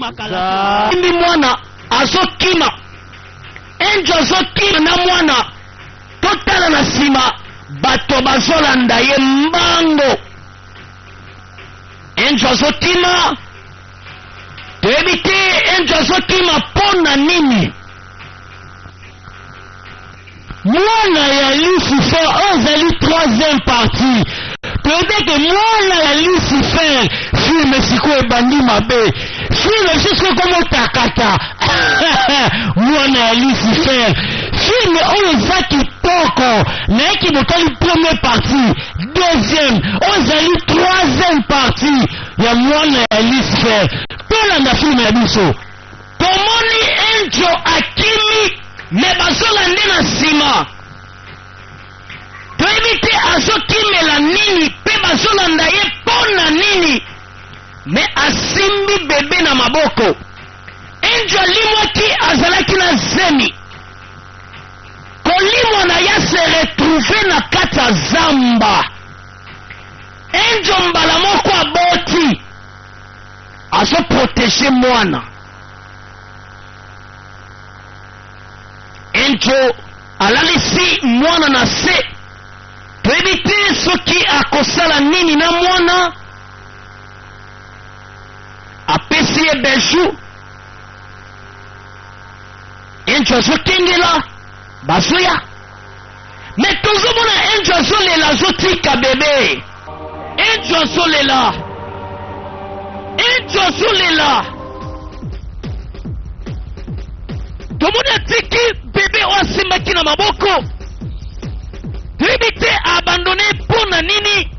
Tokokoma kala. Simbi mwana azokima, Angel azokima na mwana, totala na nsima bato bazolanda ye mbango. Angel azokima, toyebi te Angel azokima mpo na nini. Mwana ya Lucifer oyo ezali troisième partie. Toyebi ete mwana ya Lucifer film sikoyo ebandi mabe. Film lisusu ekomi otakata. Mwana ya Lucifer film oyo eza kitoko. Nayeki botali première partie, deuxième, oyo ezali troisième partie ya mwana ya Lucifer. Tolanda film ya biso. Tomoni Angel akimi me bazolande na nsima, toyebi te azokimela nini mpe bazolanda ye mpo na nini, me asimbi bebe na maboko. Angel alimwaki, azalaki na zemi. Kolimwa na ye se retrouve na kati ya zamba. Angel mbala moko aboti, azo protéger mwana. Angel alalisi mwana na se, toyebi te soki akosala nini na mwana. Apesi ye bijou, Angel azokengela bazoya, me tozomona Angel azolela, azotika bebe. Angel azolela, Angel azolela, tomoni atiki bebe oyo asimbaki na maboko, toyebi te abandone mpo na nini.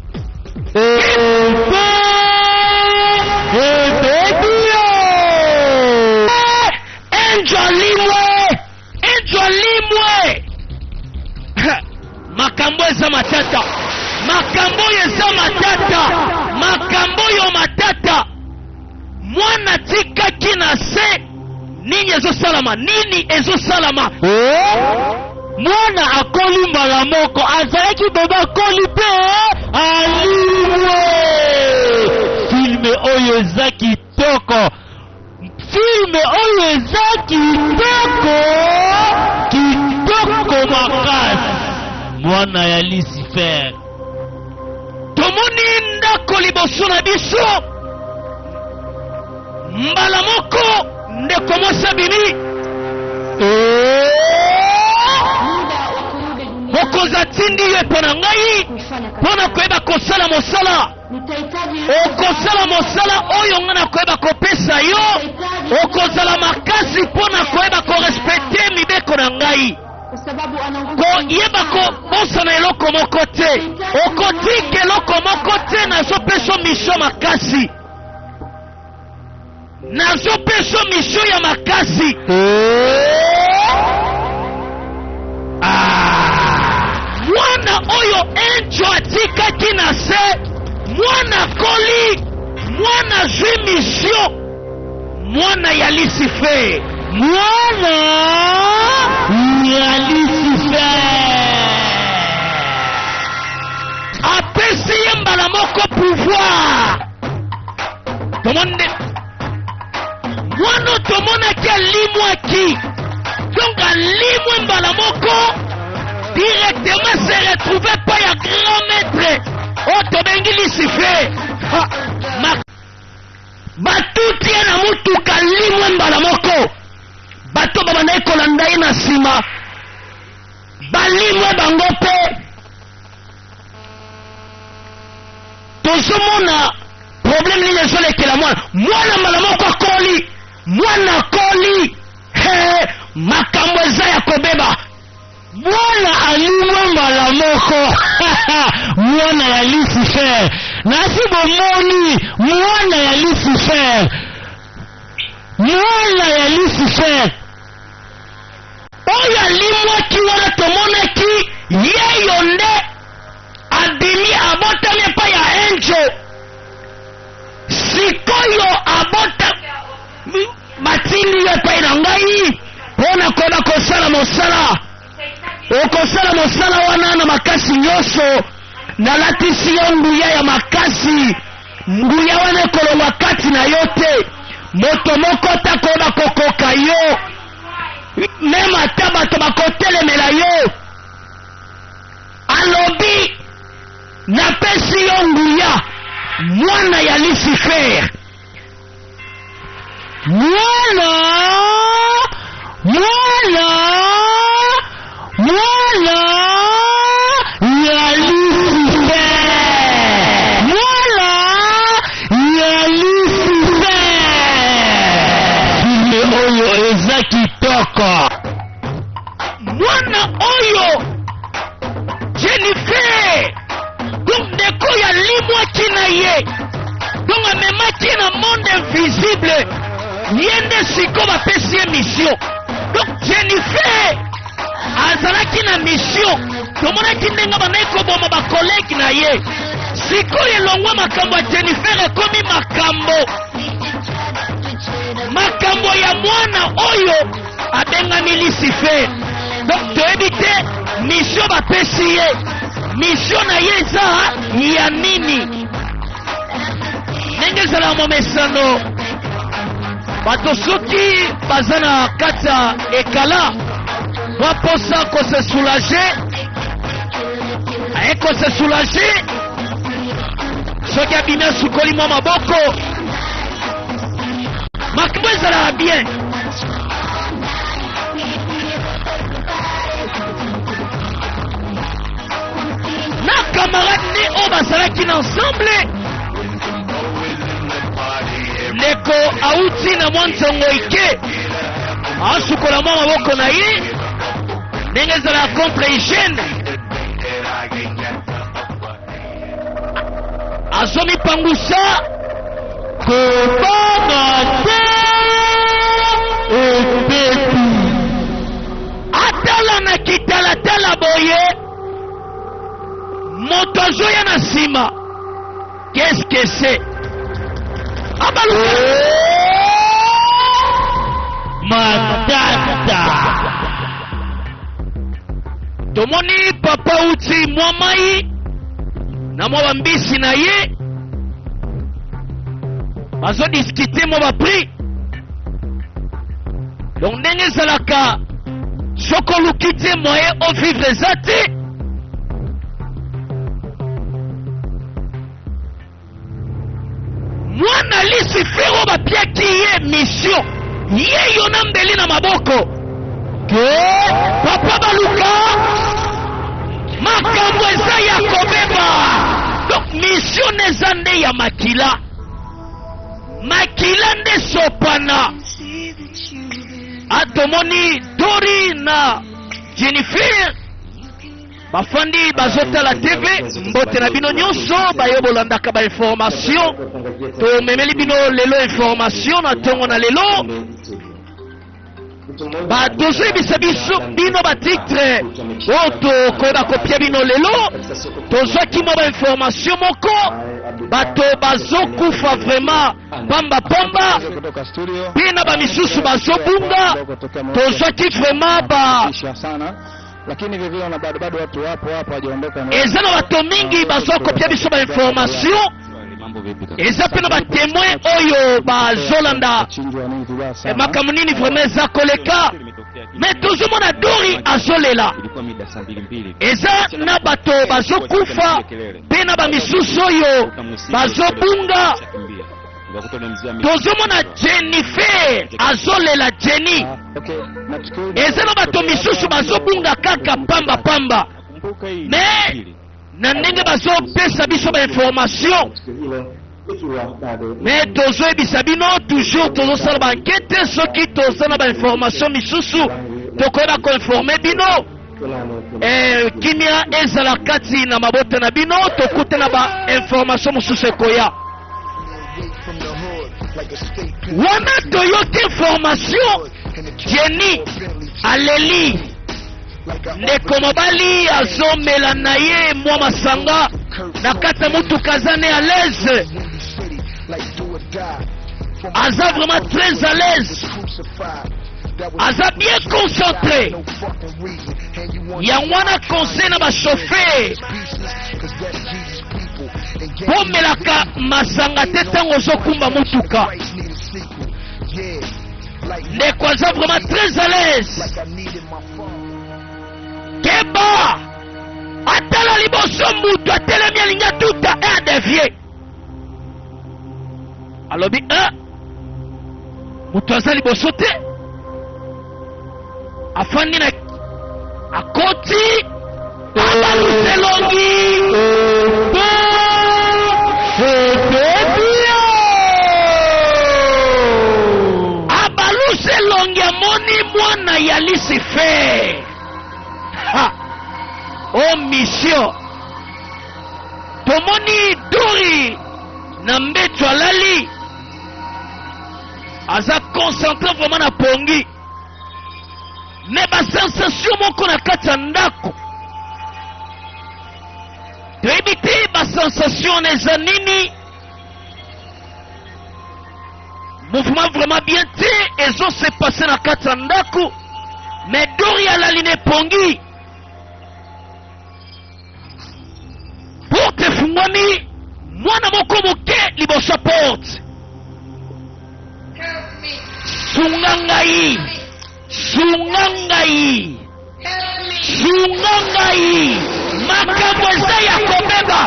Angel alimwe, Angel alimwe. Makambo eza matata, makambo oyo eza matata, makambo oyo matata. Mwana tikaki na se, nini ezosalama? Nini ezosalama? Mwana akoli mbala moko, azalaki bebe akoli mpe alimwe. Filme oyo eza kitoko, filme oyo eza kitoko, kitoko makasi. Mwana ya Lucifer. Tomoni ndako liboso na biso, mbala moko ndeko mwasi abimi. Mokonzi atindi yo epo na ngai mpo na koyeba kosala mosala. Okosala mosala oyo ngai nakoyeba kopesa yo, okozala makasi mpo na koyeba korespecte mibeko na ngai, koyeba kobosana eloko moko te, okotika eloko moko te. Nazopesa mission makasi, nazopesa mission ya makasi. Mwana oyo Angel atikaki na se, mwana koli, mwana azwi mission, mwana ya Lucifer, mwana ya Lucifer apesi ye mbala moko pouvoir. Tomoni nde mwana tomonaki alimwaki, donc alimwe mbala moko directement se retrouve pa ya grand maître oyo tobengi Lucifer. Batuti ye na mutuka, limwe mbala moko. Bato babandaki kolanda ye na nsima balimwe bango mpe. Tozomona problème nini ezolekela mwana. Mwana mbala moko akoli, mwana akoli, he, makambo eza ya kobeba. Mwana alimwe mbala moko. Mwana ya Lucifer, nasi bomoni mwana ya Lucifer, mwana ya Lucifer oyo alimwaki wana, tomonaki yeyo nde abimi, abotami epai ya Angel. Sikoyo abota, batindi yo epai na ngai mpo na koyeba kosala mosala. Okosala mosala wana na makasi nyonso. Nalatisi yo nguya ya makasi, nguya wana ekolongwa kati na yo te. Moto moko te akoyeba kokoka yo, meme ata bato bakotelemela yo. Alobi, napesi yo nguya, mwana ya Lucifer. Mwana, mwana, mwana ya Lucifer. Mwana ya Lucifer. Filme oyo eza kitoko. Mwana oyo Jennifer, donc ndeko ya limwaki na ye, donc amemaki na monde invisible, ye nde sikoyo bapesi ye mission. Donc Jennifer azalaki na mission, tomonaki ndenge bandaki koboma bakolege na ye. Sikoyo elongwa makambo ya Jennifer, ekomi makambo makambo ya mwana oyo abengami Lucifer. Donc toyebi te mission bapesi ye, mission na ye eza ya nini. Ndenge ezalaka momesano, bato soki baza na kati ya ekala mwa mposa kose soulager, aye kose soulager, soki abimi asukoli mwa maboko, makambo ezalaka bien. Na camarade ne oyo bazalaki na ensemble, ndeko auti na mwa nzongo ike, asukola mwa maboko na ye ndenge ezalaka contre hygiène, azomipangusa. Kobanga te, ebebi. Atala na kitalatala boye, moto azoya na nsima, qu'est-ce que c'est? Abaluka. Matata. Tomoni papa uti mwa mai na mwa bambisi na ye, bazodiskute mwa baprix. Donc ndenge ezalaka, soki oluki te, moyen ovivre eza te. Mwana Lucifer oyo bapiaki ye mission, ye yo na mbeli na maboko ke papa baluka, makambo eza ya kobeba. Donc mission eza nde ya makila, makila nde sopana. Atomoni Dori na Jennifer bafandi bazotala TV. Mbote na bino nyonso baye bolandaka bainformation. Tomemeli bino lelo information na ntongo na lelo. Tozoyebisa biso bino batitre oyo tokoyeba kopia bino lelo. Tozwaki mwa bainformation moko, bato bazokufa vraiment pamba pamba, mpe na bamisusu bazobunga. Tozwaki vraiment ba Lakini vile vile na bado bado watu wapo hapo hawajaondoka. Eza na bato mingi bazokopia biso bainformation, eza mpe na batémoin oyo bazolanda Chinjwa nini vibaya sana. Makambo nini vraiment eza koleka. Me tozomona Dori azolela, eza na bato bazokufa mpe na bamisusu oyo bazobunga. Tozomona Jennifer azolela, Jenny. Okay, na tukio Eza na bato misusu bazobunga kaka pamba pamba. Me na ndenge bazopesa biso bainformation, me tozoyebisa bino toujours, tozosala baenquête. Soki toza na bainformation misusu, tokoyeba koinforme bino. Kimia ezala kati na mabota na bino. Tokute na bainformation mosusu ekoya. Wana toyoki information, Jenny aleli, ndeko mobali azomela na ye mwa masanga na kati ya motuka, aza ne à l'aise, aza vraiment très à l'aise, aza bien concentré. Yango wana conseil na bachauffeur: bomelaka masanga te ntango ozokumba motuka. Ndeko aza vraiment très à l'aise. Keba, atala liboso, mutu atelemi alingi atuta e adevie. Alobi e moto aza liboso te, afandi na akoti abalusa elongi. Abalusa elongi, amoni mwana ya Lucifer. Ha! O mission, tomoni Dori na mbeto alali, aza concentré vraiment na pongi, me basensation moko na kati ya ndako, toyebi te basensation wana eza nini. Mouvement vraiment bien te ezo se passe na kati ya ndako, me Dori alali na epongi, porte efungwami, mwana moko moke liboso ya porte. Sunga ngai, sunga ngai, sunga ngai, makambo eza ya kobeba.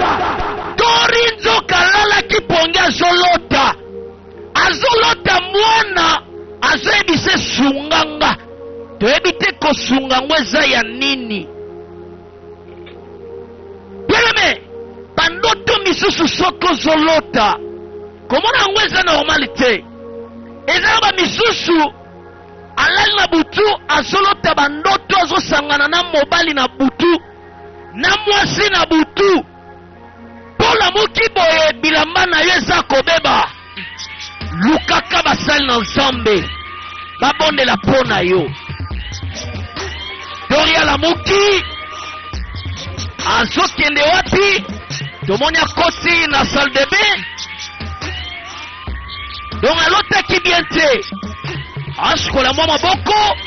Tori nzoka alalaki pongi, azolota, azolota mwana azoyebisa sunga nga. Toyebi te kosunga yango eza ya nini. Bien-aimé, bandoto misusu soki ozolota, komona yango eza normal te. Eza na bamisusu alali na butu, azolota bandoto azosangana na mobali na butu, na mwasi na butu, mpo lamuki boye bilamba na yo eza kobeba. Lukaka basali na Nzambe babondela mpo na yo. Dori alamuki, azokende wapi? Tomoni akoti na salle de bain, donc alotaki bien te. Asukola mwa maboko,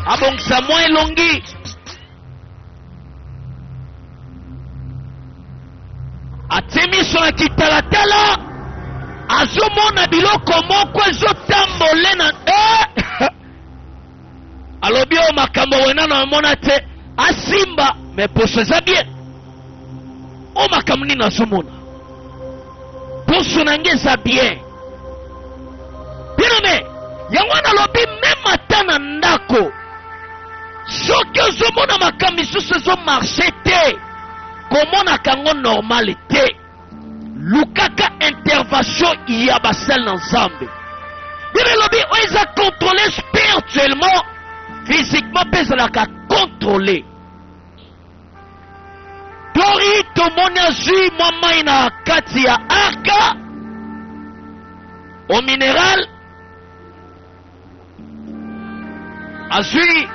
abongisa mwa elongi. Atie miso na kitalatala, azomona biloko moko ezotambole na eh! Alobi oyo makambo wena na amona te, asimba me poso eza bien. Oyo makambo nini azomona? Poso na nge eza bien. Bien-aimé, yango wana alobi meme ata na ndako, soki ozomona makambo misusu ezomarche te, komonaka yango normal te, lukaka intervention ya basali na Nzambe. Bible elobi oyo eza contrôlé spirituellement, physiquement mpe ezalaka contrôlé. Dori tomoni azwi mwa mai na kati ya arka au minéral, azwi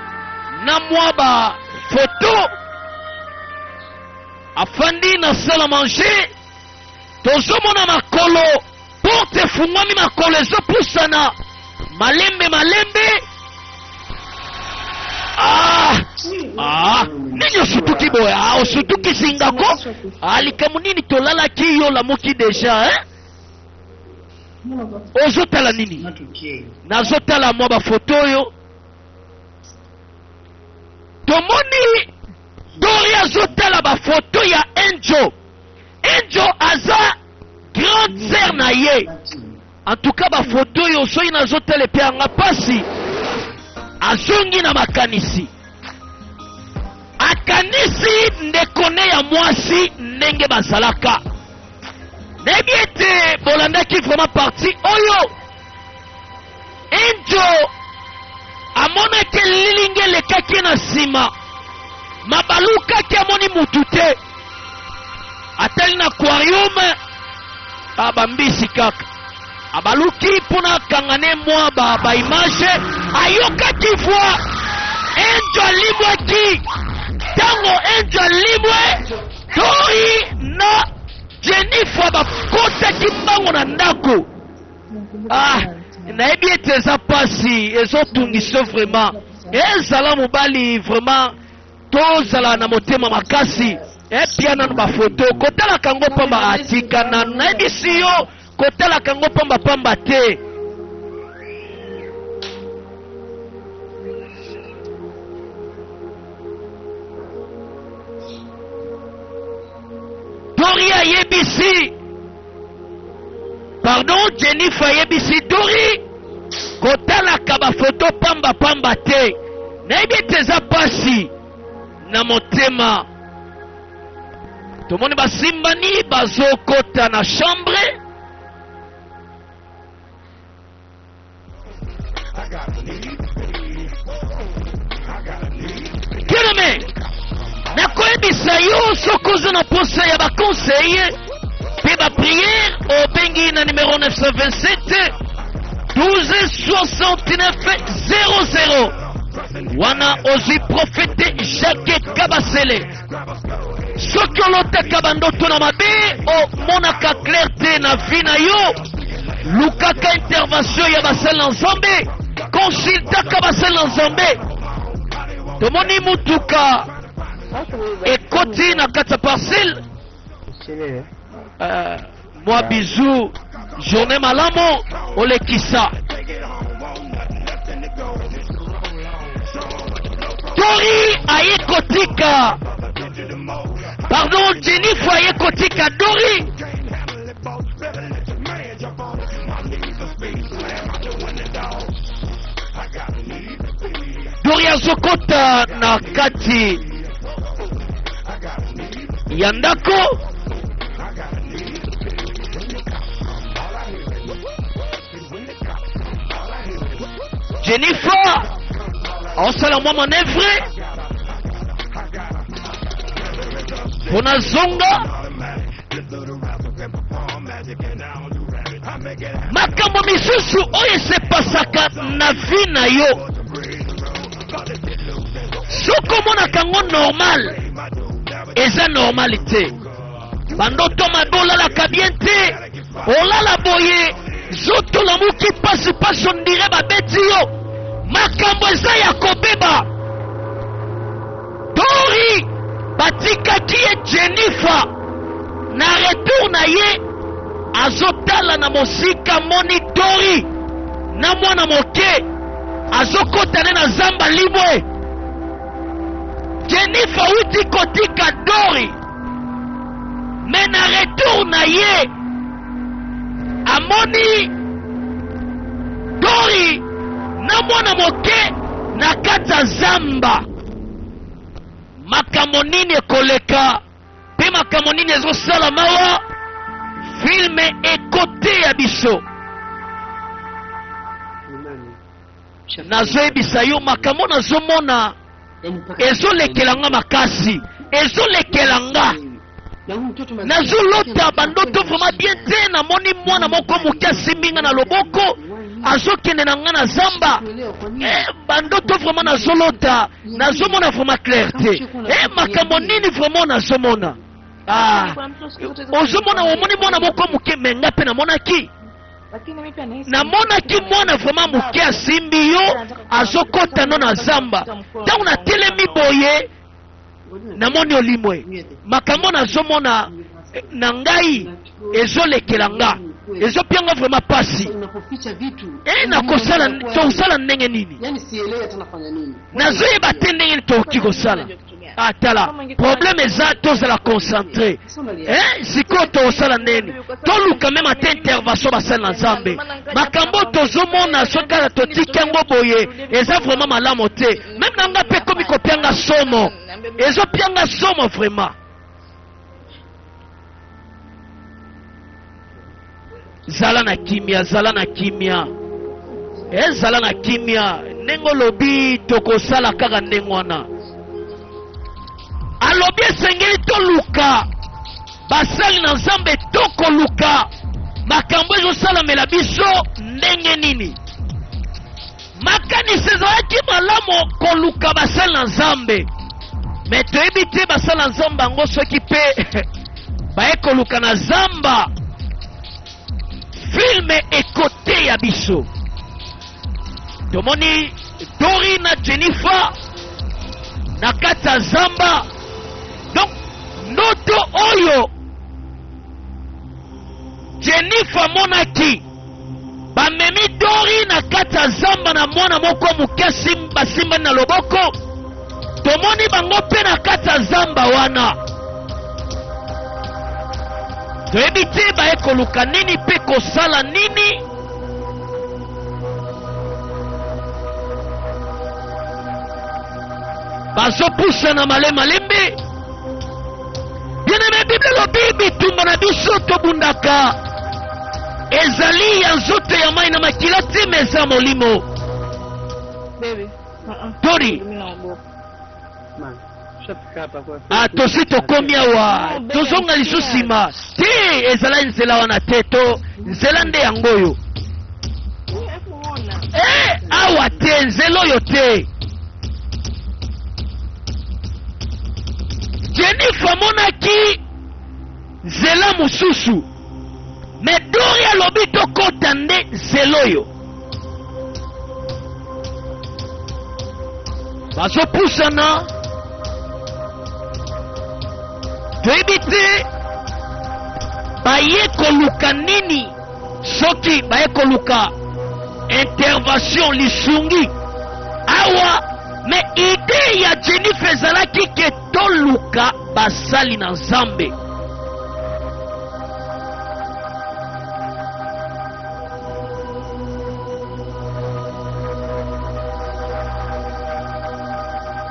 na mwa ba foto, afandi na salle à manger. Tozomona makolo, porte efungwami, makolo ezopusana malembe malembe. Ah, ah, nini osutuki boye? Ah, osutuki singako. Ah, likambo nini? Tolalaki, yo olamuki deja, eh? Ozotala nini? Nazotala mwa bafoto oyo. Tomoni Dori azotala bafoto ya Angel. Angel aza grande sœur na ye. En tout cas bafoto oyo soki nazotala epe yanga mpasi. Azongi na makanisi, akanisi ndeko ne ya mwasi ndenge bazalaka. Nayebi ete bolandaki vraiment parti oyo. Angel amonaki elilingi elekaki na nsima, mabalukaki, amoni mutu te. Atali na aquarium, bambisi kaka. Abaluki mpona akanga ne mwa baimage, ayokaki voix. Angel alimwaki. Ntango Angel alimwe, Dori na Jennifer bakotaki mbango na ndako. Ah, nayebi ete eza mpasi, ezotungisa vraiment. Ezala mobali vraiment, tozala na motema makasi. Epia nanu bafoto, kotalaka yango pamba, atika nanu. Nayebisi yo, kotalaka yango pamba pamba te. Ayebisi, pardon, Jennifer ayebisi Dori kotalaka bafoto pamba pamba te. Nayebi ete eza pasi na motema. Tomoni basimbani bazokota na chambre. Bien-aimé, nakoyebisa yo soki oza na posa ya baconseil mpe bapriere, obengi na numero 927 12 69 00. Wana ozwi prophète Jacques Kabasele. Soki olotaka bandoto na mabe, omonaka clair te na vie na yo, lukaka intervention ya basali na Nzambe, consultaka basali na Nzambe. Tomoni mutuka ekoti na kati ya parcelle. Mwa bisou, journée malamu olekisa. Dori aye kotika, pardon, Jennifer aye kotika Dori. Dori azokota na kati ya ndako. Jennifer aosala mwa manevre mpona zonga. Makambo misusu oyo esepasaka na vie na yo, soki omonaka yango normal, eza normal te. Bandoto mabe, olalaka bien te, olala boye, nzoto lamuki pasi pasi, on dirait babeti yo. Makambo eza ya kobeba. Dori batikaki ye Jennifer. Na retour na ye, azotala na mosika, moni Dori na mwana moke azokota ne na zamba libwe. Jennifer awuti kotika Dori, mais na retour na ye amoni Dori na mwana moke na kati ya zamba. Makambo nini ekoleka mpe makambo nini ezosalama wa film ekoteya biso? Nazoyebisa yo, makambo nazomona ezolekela nga makasi, ezolekela nga. Nazolota bandoto vraiment bien te. Namoni mwana moko moke asimbi nga na loboko, azokende na nga na zamba. Bandoto vraiment nazolota, nazomona vraiment clair te. Makambo nini vraiment nazomona? Ah, ozomona, omoni mwana moko moke, mais nga mpe namonaki mwana vraiment moke asimbi yo, azokɔta no na zamba. Ntango natelemi boye, namoni olimwe. Makambo nazomona na ngai ezolekela nga, ezopianga vraiment pasi. Nakosala, tokosala ndenge nini? Nazoyeba te ndenge nini tokoki kosala. Atala, problème eza tozala concentré. Sikoyo tokosala ndeni? Toluka même ata intervention basali na Nzambe. Makambo tozomona, soki kaka totiki yango boye, eza vraiment malamu te. Même na nga mpe ekomi kopianga somo, ezopianga somo vraiment. Zala na kimia, zala na kimia, ezala na kimia. Ndenge olobi, tokosala kaka ndenge wana. Alobi esengeli toluka basali na Nzambe, tokoluka makambo ezosalamela biso ndenge nini. Makanisi ezalaki malamu koluka basali na Nzambe, mais toyebi te basali na Nzambe yango soki mpe baye koluka na zamba. Film ekoteya biso. Tomoni Dori na Jennifer na kati ya zamba. Donc ndoto oyo Jennifer amonaki, bamemi Dori na kati ya zamba na mwana moko moke, basimbani na loboko. Tomoni bango mpe na kati ya zamba wana. Toyebi te baye koluka nini mpe kosala nini. Bazopusana male malembe. Bien-aimé, Bible elobi bitumba na biso tobundaka ezali ya nzoto ya mai na makila te, me eza molimo. Baby. Uh-uh. Tori. Mimi naogopa. Man, tushafika hapa kwa Ah, tosi tokomi awa, tozonga lisusu nsima te. Ezala nzela wana te, to nzela nde yango oyo. Hebu ona. Eh, awa te, nzela oyo te. Jennifer amonaki nzela mosusu, me Dori alobi tokɔta nde nzela oyo. Bazopusana, toyebi te baye koluka nini. Soki baye koluka intervention, lisungi awa, me idée ya Jennifer ezalaki ke toluka basali na Nzambe.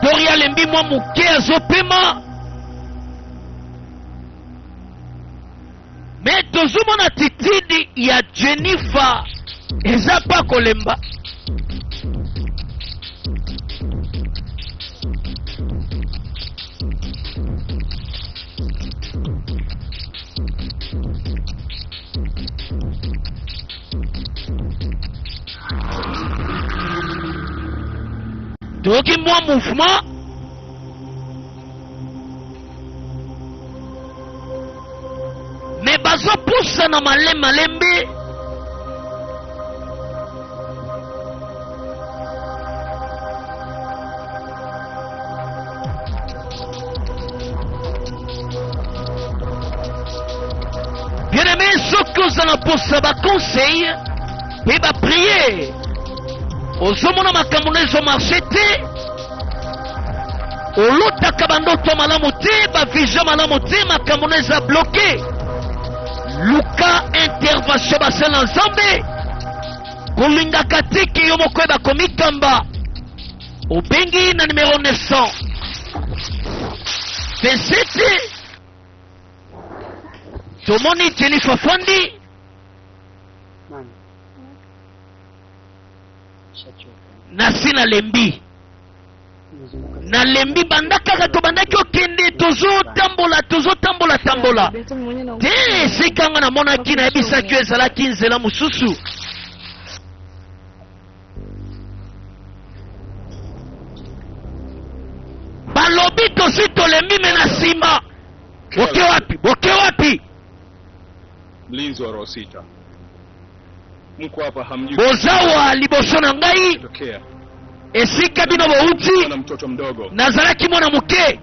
Dori alembi mwa moke, azopema, me tozomona attitude ya Jennifer eza pa kolemba. Toyoki mwa mouvement, me bazopusana malembe malembe. Bien-aimé, soki oza na posa baconseil mpe bapriere, ozomona makambo na ezomarche te, olotaka bandoto malamu te, bavision malamu te, makambo na eza bloqué, luka intervention basala na Nzambe. Kolingaka te ke yo moko oyeba komikamba, obengi na numero 927. Tomoni Jennifer Fandi. Man. Nishachoka. Nasi nalembi. Nimezunguka. Nalembi banda kaka tobandaki okende, tozotambola, tozotambola tambola. Beto mwenyewe naogopa. Te, esika nga namonaki, nayebisaki yo ezalaki nzela mosusu. Balobi tosi tolembi, me na nsima boke wapi? Boke wapi? Mlinzi wa roho sita, mko hapa hamjui Bozawa liboso na ngai tokea esika bino bouti. na mtoto mdogo. Nazalaki mwana moke.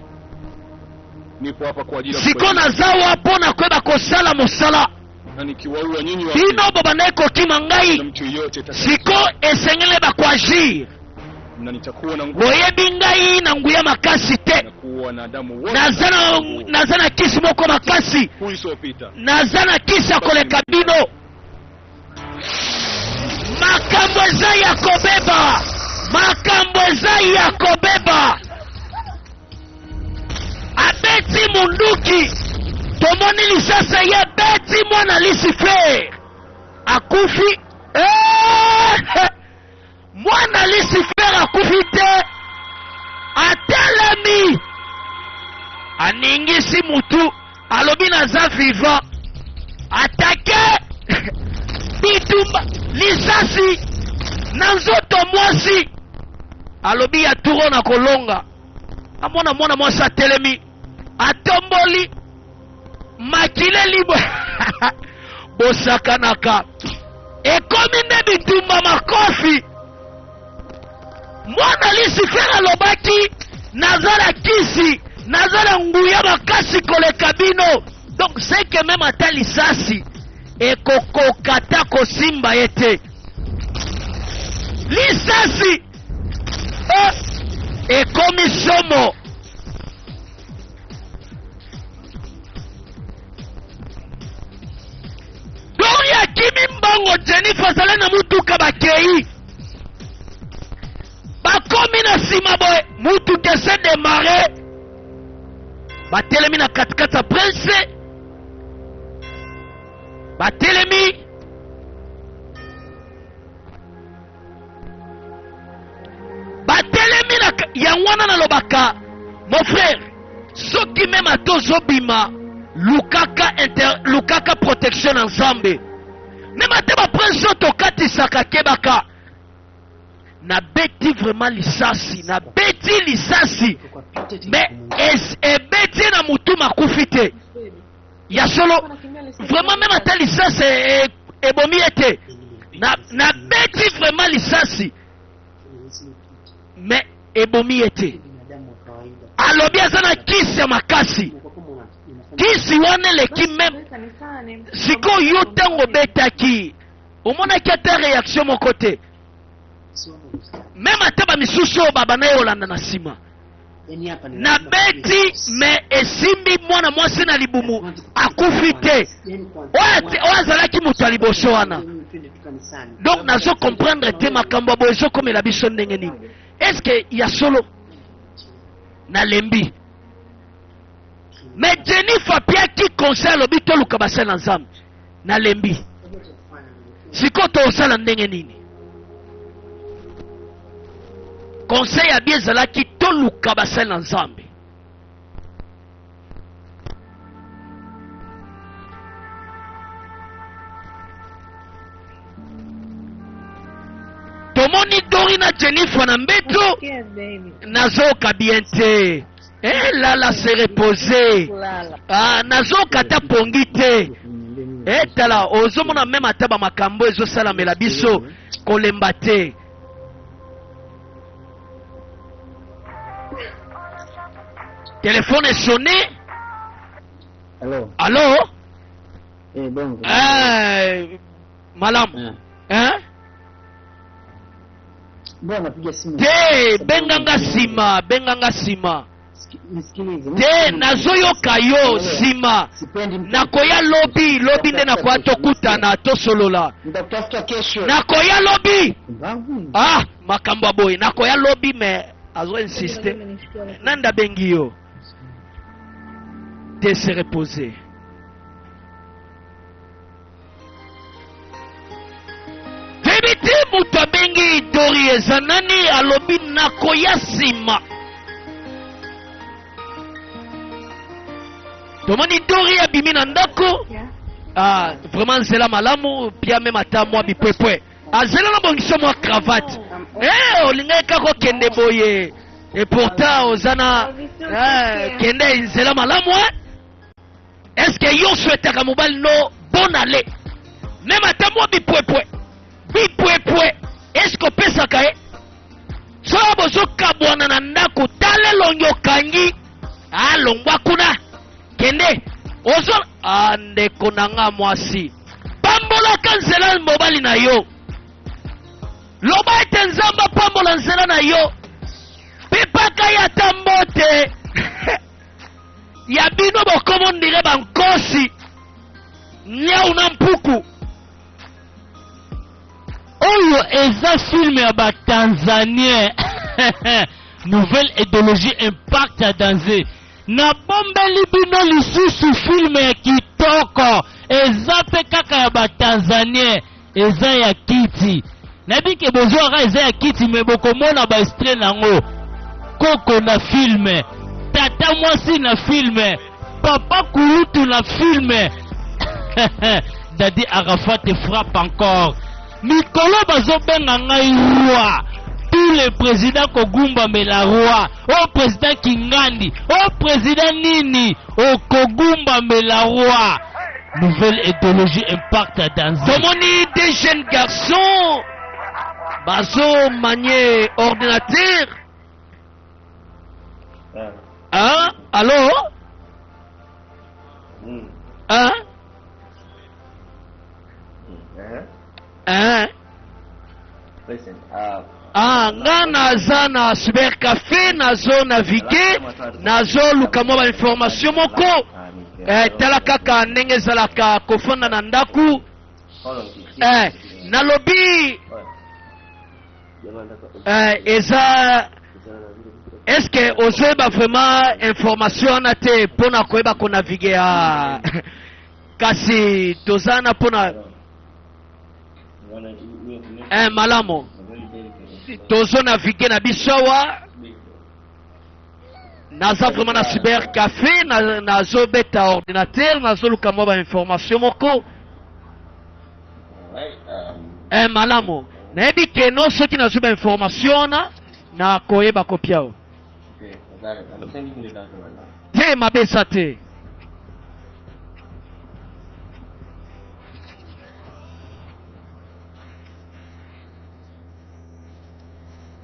Nipo hapa kwa ajili ya Siko kubadilisha. nazawa mpo na koyeba kosala mosala. Na nikiwaua nyinyi wa Bino bobandaki kokima na ngai. mtu yeyote atakaye- Siko esengeli bakoagir. na nitakuwa na nguvu Boyebi ngai na nguya makasi te. na kuua wanadamu wote Naza na kisi moko makasi. huyu isiyopita. Naza na kisi ya koleka bino. Makambo eza ya kobeba, makambo eza ya kobeba. Abeti munduki, tomoni lisasa, ye beti mwana Lucifer akufi. Eh! Mwana Lucifer akufi te, atelemi, aningisi mutu, alobi naza vivant. Atake bitumba, lisasi na nzoto mwasi, alobi ya turo na kolonga. Amona mwana mwasi atelemi, atomboli makile libwa. Bosakanaka, ekomi nde bitumba makofi. Mwana Lucifer alobaki naza na kisi, naza na nguya makasi koleka bino. Donc c'est que même ata lisasi ekokoka ta kosimba ye te. Lisasi, eh, ekomi somo. Bakei, bakomi na nsima boye, mutuka ese demare, batelemi na katikati ya prince, batelemi. Batelemi na yango wana nalobaka, mon frère, soki meme ata ozobima, lukaka inter, lukaka protection na Nzambe. Meme ata baprince oyo tokatisaka, kebaka. Nabeti vraiment lisasi, nabeti lisasi, mais ebeti ye na mutu, makufi te. Ya solo, vraiment, meme ata lisasi ebomi ye te. Nabeti vraiment lisasi, mais ebomi ye te. Alobi aza na kisi ya makasi, kisi wana eleki meme. Sikoyo yo ntango obetaki, omonaki ata réaction moko te? Meme ata bamisusu oyo babanda ye kolanda na nsima. Nabeti, me esimbi mwana mwasi na libumu, akufi te. Oyo azalaki moto ya liboso wana. Donc nazo comprendre te makambo ya boye ezokomela biso ndenge nini. Est-ce ya solo? Nalembi. Mais Jennifer apiaki conseil, alobi toluka basali na Nzambe. Nalembi. Sikoyo tosala ndenge nini? Conseil ya bi ezalaki toluka basali na Nzambe. Tomoni Dori na Jennifer na mbeto. Nazoka bien te. Eh, lala, se reposer. Ah, nazoka ata pongi te. Eh, tala, ozomona meme ata bamakambo ezosalamela biso, kolemba te. Telefone esonne. Hello. Allo. Eh, bongo. Eh, malamu. Eh? Mbona napiga simu? Te, benganga nsima, benganga nsima. Nisikilize. Te, nazoyoka yo nsima. Sipendi mtu. Nakoya lobi, lobi nde nakoya, tokutana, tosolola. Nitakutafuta kesho. Nakoya lobi. Mbavu. Ah, makambo ya boye, nakoya lobi, me azo insiste. Nani abengi yo te? Se reposer. Toyebi te moto abengi Dori eza nani. Alobi nakoya nsima. Tomoni Dori abimi na ndako. Ah, vraiment, nzela malamu. Pia meme ata mwa bipwepwe, azela na bongiso mwa cravate. Eh, olingaki kaka okende boye, et pourtant oza na eh, kende nzela malamu. Eh? Est ce que yo souhaitaka mobali no bon aller, meme ata mwa bipwepwe bipwepwe, est ce que opesaka ye? Soki bozokabwana na ndako, tala elongi okangi, alongwa kuna, kende ozo. Ah, ndeko na nga mwasi, pambolaka nzela mobali na yo. Loba ete Nzambe apambola nzela na yo. Pepaka ye ata mbote. Ya bino bokomo ndire bankosi, nyau na mpuku. Oyo eza film ya batanzanien, nouvelle idéologie, impact ya danger. Nabombeli bino lisusu film ya kitoko, eza mpe kaka ya batanzanien, eza ya kiti. Nayebi ke bozwaka eza ya kiti, me bokomona baextrait nango. Koko na film, tata mwasi na film, papa kulutu na film. Dadi Arafat te frappe encore. Mikolo bazobenga ngai roi, tous les présidents kogumbamela roi. O président Kingandi, o président nini, okogumbamela roi. Nouvelle idéologie, impact à danger. Tomoni des jeunes garçons bazomanie ordinateur. Hein? Allo? Hein? Hein? Ah, nga naza na cybercafé, nazo navigue, nazoluka mwa bainformation moko. Eh, tala kaka ndenge ezalaka kofanda na ndako. Eh, nalobi. Eh, eza est ce que ozoyeba vraiment information wana te mpo na koyeba konavigue ya kasi toza na mpo na eh, malamu tozo navigue na biso awa naza vraiment na cyber café nazobeta na ordinateur nazoluka mwa bainformation moko eh, malamu nayebi keno soki nazwi bainformation wana nakoyeba kopia o te mabe eza te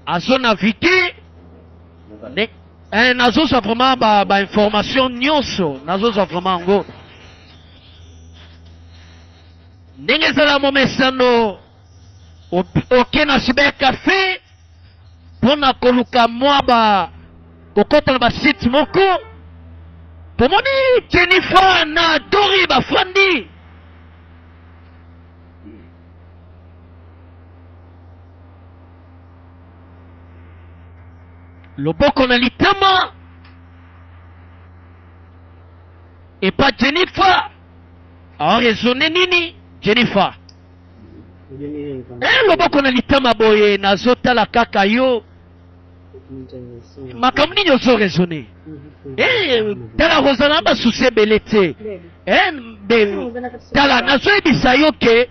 azo navigue ne eh, nazozwa vraiment ba, ba information nyonso nazozwa vraiment yango ndenge ezala momesano oke na cyber cafe mpo na koluka mwa ba kokota na basite moko tomoni jennifer na dori bafandi loboko na litama epa jennifer aoraisonne nini jennifer eh, loboko na litama boye nazotala kaka yo makambo nini ozo raisonne eh, tala kozala na basusi ebele te eh, tala nazoyebisa yo ke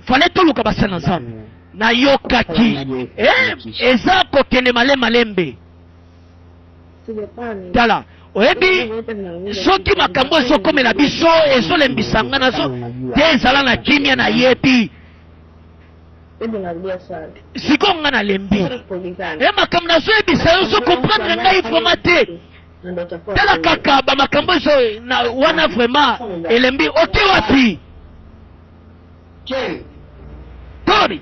fale toluka basali na nzambe nayokaki eh, eza kokende male malembe tala oyebi soki makambo ezokomela biso ezolembisa nga nazo te ezala na kimia nayebi sikoyo nga nalembi e makambo nazoyebisa yo ozo comprendre ngai vraiment te tala kaka bamakambo ezo wana vraiment elembi oke wapi Tori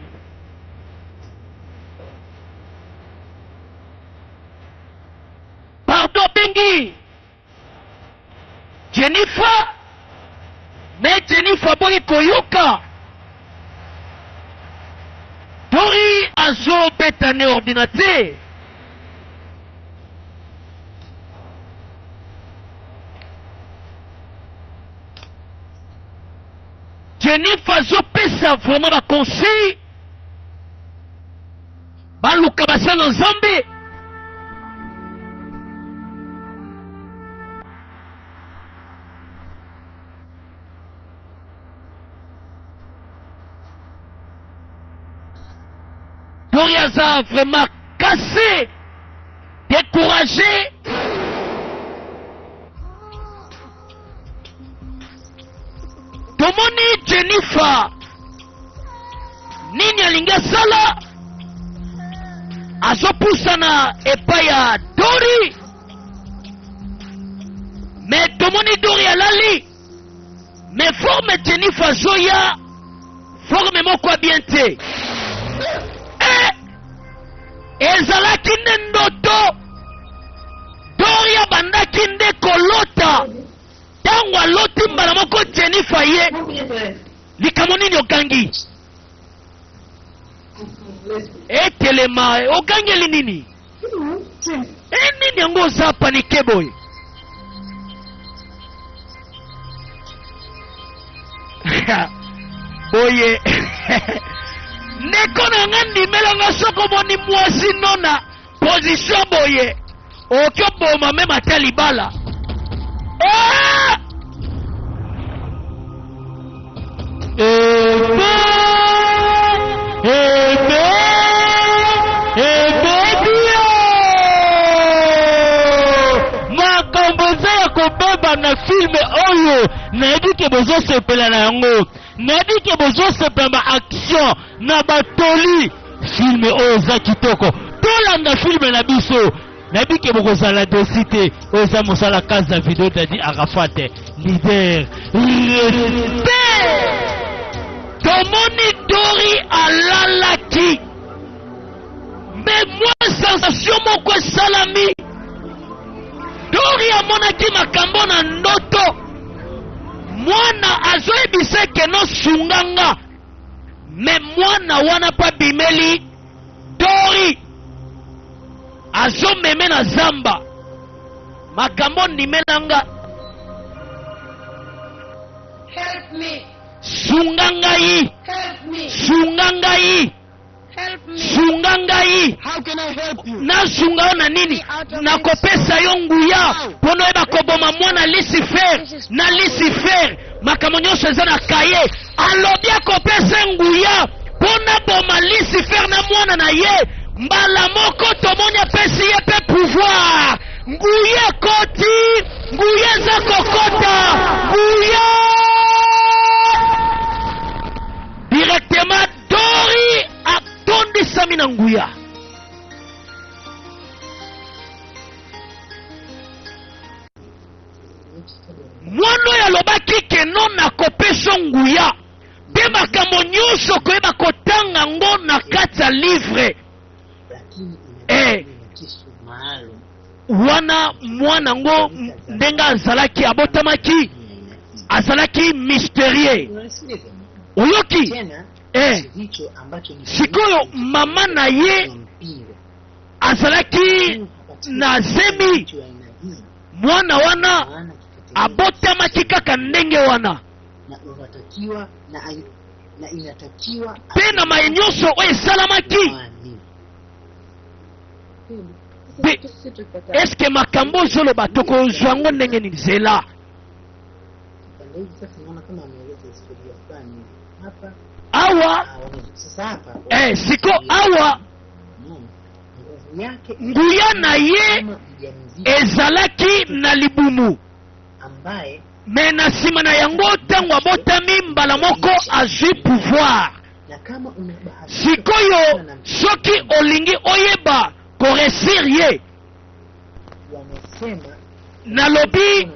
pardon abengi Jennifer me Jennifer aboyi koyoka Tori azobeta ne ordinateur Jennifer azopesa vraiment ba conseil baluka basala nzambe Dori aza vraiment cassé découragé tomoni jennifer nini alingi asala azopusana epai ya dori me tomoni dori alali me forme jennifer azoya forme moko ya bien te eh! ezalaki nde ndoto dori abandaki nde kolota ntango aloti mbala moko jennifer ye likambo nini ogangi etelema ogangeli nini e nini yango oza panike boye boye ndeko na nga ndimela nga soki omoni mwasi nona position boye okoki oboma meme ata libala eh! Ebe, ebe, ebebio! Makambo eza ya kobeba na filme oyo nayebi ke bozosepela na yango nayebi ke bozosepela ba action na batoli filme oyo eza kitoko tolanda filme na biso nayebi ke bokozala desi te oyo eza mosala kaza video dadi arafat leader respect tomoni dori alalaki me mwa sensation moko esalami dori amonaki makambo na ndoto mwana azoyebisa eke nosunga nga me mwana wana mpe abimeli dori. Dori azomeme na zamba makambo ndimela nga. Help me. Sunga ngai. Help me. Sunga ngai. Help me. Sunga ngai. How can I help you? Nasunga yo na nini? Nakopesa yo nguya mpo na oyeba koboma mwana Lucifer na Lucifer. Makambo nyonso eza na kaye. Alobi akopesa nguya mpo na boma Lucifer na mwana na ye. Mbala moko tomoni apesi ye mpe pouvoir. Nguya ekoti, nguya eza kokota, nguya directement. Dori atondisami na nguya. Mwana oyo alobaki ke no nakopesa nguya mpe makambo nyonso okoyeba kotanga ngo na kati ya livre. Eh, wana mwana ngo ndenge azalaki abotamaki azalaki mysterieux. Oyoki? Eh, sikoyo mama na ye azalaki na zemi, mwana wana abotamaki kaka ndenge wana. Mpe na maye nyonso oyo esalamaki, mpe eske makambo ozoloba tokozwa yango ndenge nini? Zela. Awa eh, siko awa nguya na ye ezalaki na libumu, me na nsima na yango ntango abotami mbala moko azwi pouvoir. Sikoyo soki olingi oyeba koresir ye, nalobi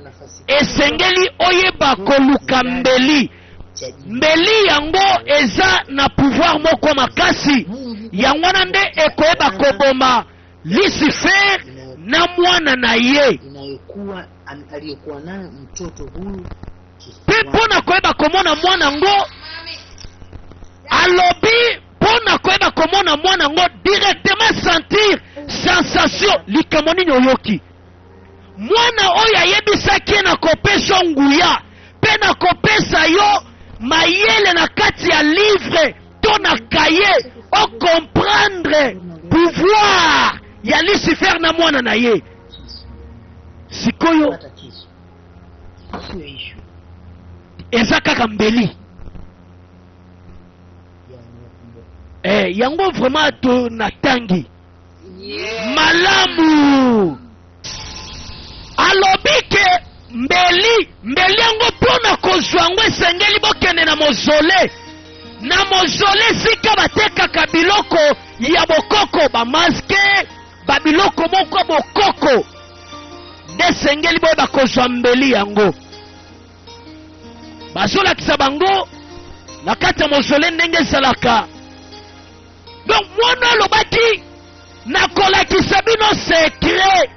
esengeli oyeba koluka mbeli. Mbeli yango eza na pouvoir moko makasi, yango wana nde ekoyeba koboma Lucifer na mwana na ye. Mpe mpo na koyeba komona mwana yango, alobi mpo na koyeba komona mwana yango directement sentir sensation likambo nini oyoki. Mwana oyo ayebisaki ye nakopesa yo nguya mpe nakopesa yo mayele na kati ya livre to na kaye ocomprendre pouvoir ya Lucifer na mwana na ye. Sikoyo eza kaka mbeli eh, yango vraiment to natangi malamu. Alobi ke mbeli mbeli yango mpo na kozwa yango esengeli bokende na mozole, na mozole esika batekaka biloko ya bokoko, bamaske, babiloko moko ya bokoko, nde esengeli boyeba kozwa mbeli yango. Bazolakisa bango na kati ya mozole ndenge ezalaka. Donc mwana alobaki nakolakisa bino secret,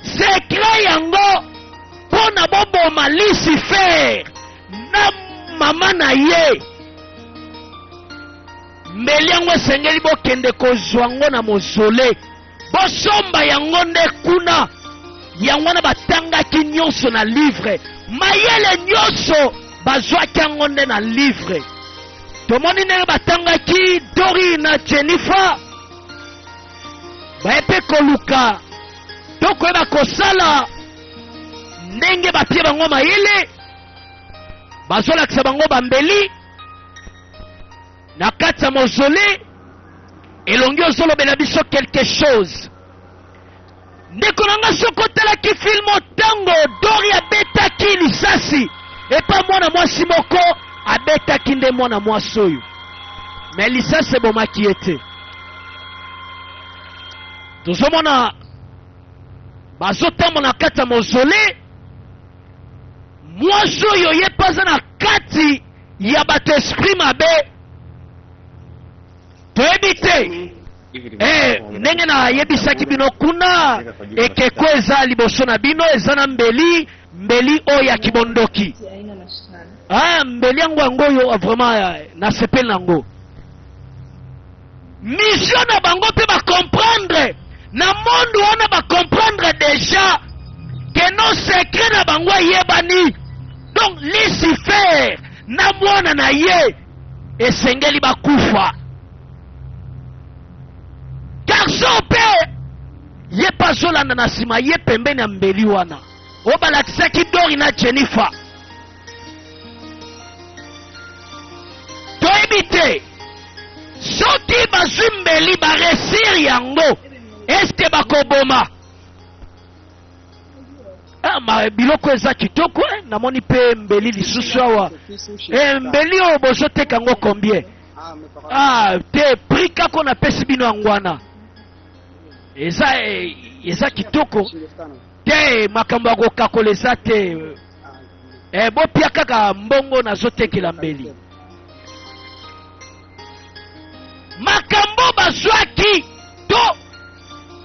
secret yango mpo na boboma Lucifer na mama na ye. Mbeli yango esengeli bokende kozwa yango na mozole, bosomba yango nde kuna. Yango wana batangaki nyonso na livre, mayele nyonso bazwaki yango nde na livre. Tomoni ndenge batangaki Dori na Jennifer baye mpe koluka to koyeba kosala ndenge bapie bango mayele, bazolakisa bango bambeli na kati ya mozole. Elongi ozolobela biso quelque chose. Ndeko na nga, soki otalaki filme ntango Dori abetaki lisasi epa mwana mwasi moko, abetaki nde mwana mwasi oyo, me lisasi ebomaki ye te. Tozomona bazotambola na kati ya mozole, mwasi oyo ye mpe aza na kati ya bato esprit mabe, toyebi te. Eh, ndenge nayebisaki bino kuna, ekeko eza liboso na bino, eza na mbeli, mbeli oyo ya kibondoki. Ah, mbeli yango yango oyo vraiment nasepeli na yango. Mission na bango mpe ba comprendre na monde wana, ba comprendre déjà que no secret na bango eyebani. Donc Lucifer na mwana na ye esengeli bakufa. Garçon mpe ye mpe azolanda na nsima ye pembeni ya mbeli wana oyo balakisaki Dori na Jennifer. Toyebi te soki bazwi mbeli baresir yango, eske bakoboma. Ah, ma biloko eza kitoko eh? Namoni mpe mbeli lisusu awa eh, mbeli oyo bozoteka yango combien? Ah, te, prix kako napesi bino yango wana eza, eh, eza kitoko te, makambo ya kokakola eza te eh, bopia kaka mbongo nazotekela mbeli. Makambo bazwaki to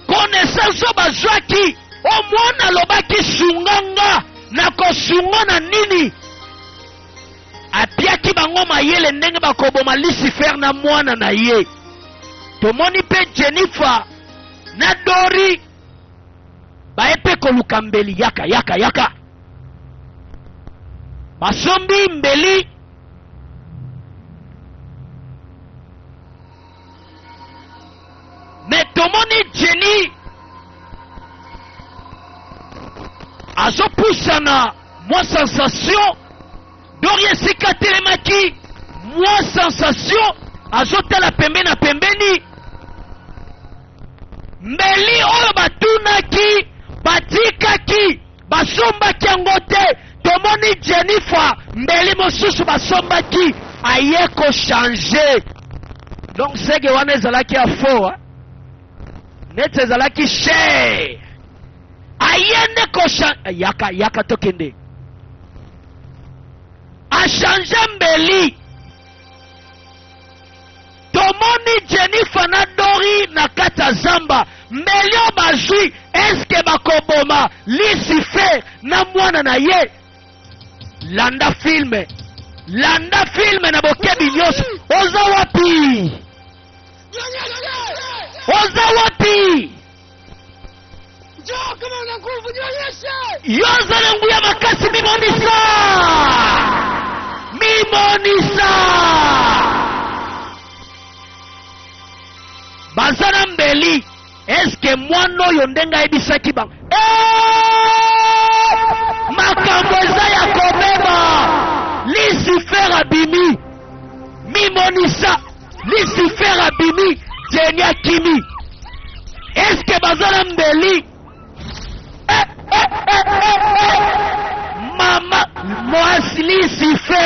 connaissance oyo bazwaki, o mwana alobaki sunga nga, nakosunga na nini? Apiaki bango mayele ndenge bakoboma Lucifer na mwana na ye. Tomoni mpe Jennifer na Dori baye mpe koluka mbeli, yaka yaka yaka, basombi mbeli. Me tomoni Jenny azopusana mwa sensation, Dori esika atelemaki mwa sensation, azotala pembeni na pembeni mbeli oyo batunaki, batikaki, basombaki yango te. Tomoni Jennifer mbeli mosusu basombaki, aye kochange. Donc sege wana ezalaki ya faux, neti ezalaki cher, aye nde kochange. Yaka yaka, tokende. Achange mbeli. Tomoni Jennifer na Dori na kati ya zamba, mbeli oyo bazwi, eske bakoboma Lucifer na mwana na ye? Landa filme, landa filme na bokebi nyonso. Oza wapi? Oza wapi? Yo oza na nguya makasi, mimonisa, mimonisa. Baza na mbeli, eske mwana oyo ndenge ayebisaki bango, makambo eza ya kobeba. Lucifer abimi, mimonisa. Lucifer abimi, Jenny akimi. Eske baza na mbeli? Eh, eh, eh, eh, eh. Mama mwasi Lucifer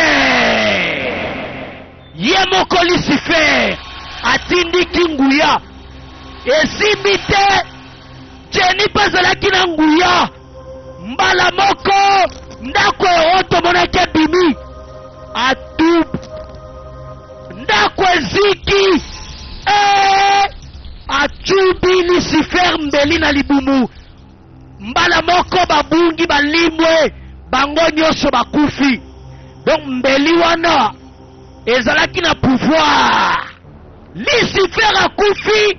ye moko, Lucifer atindiki nguya, esimbi te. Jenny mpe azalaki na nguya, mbala moko ndako oyo tomonaki ebimi atu, ndako eziki, eh, acubi Lucifer mbeli na libumu, mbala moko babungi, balimwe bango nyonso, bakufi. Donc mbeli wana ezalaki na pouvoir. Lucifer akufi,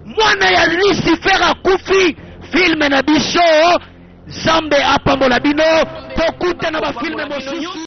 mwana ya Lucifer akufi. Filme na biso, Nzambe apambola bino, tokutana bafilme mosusu.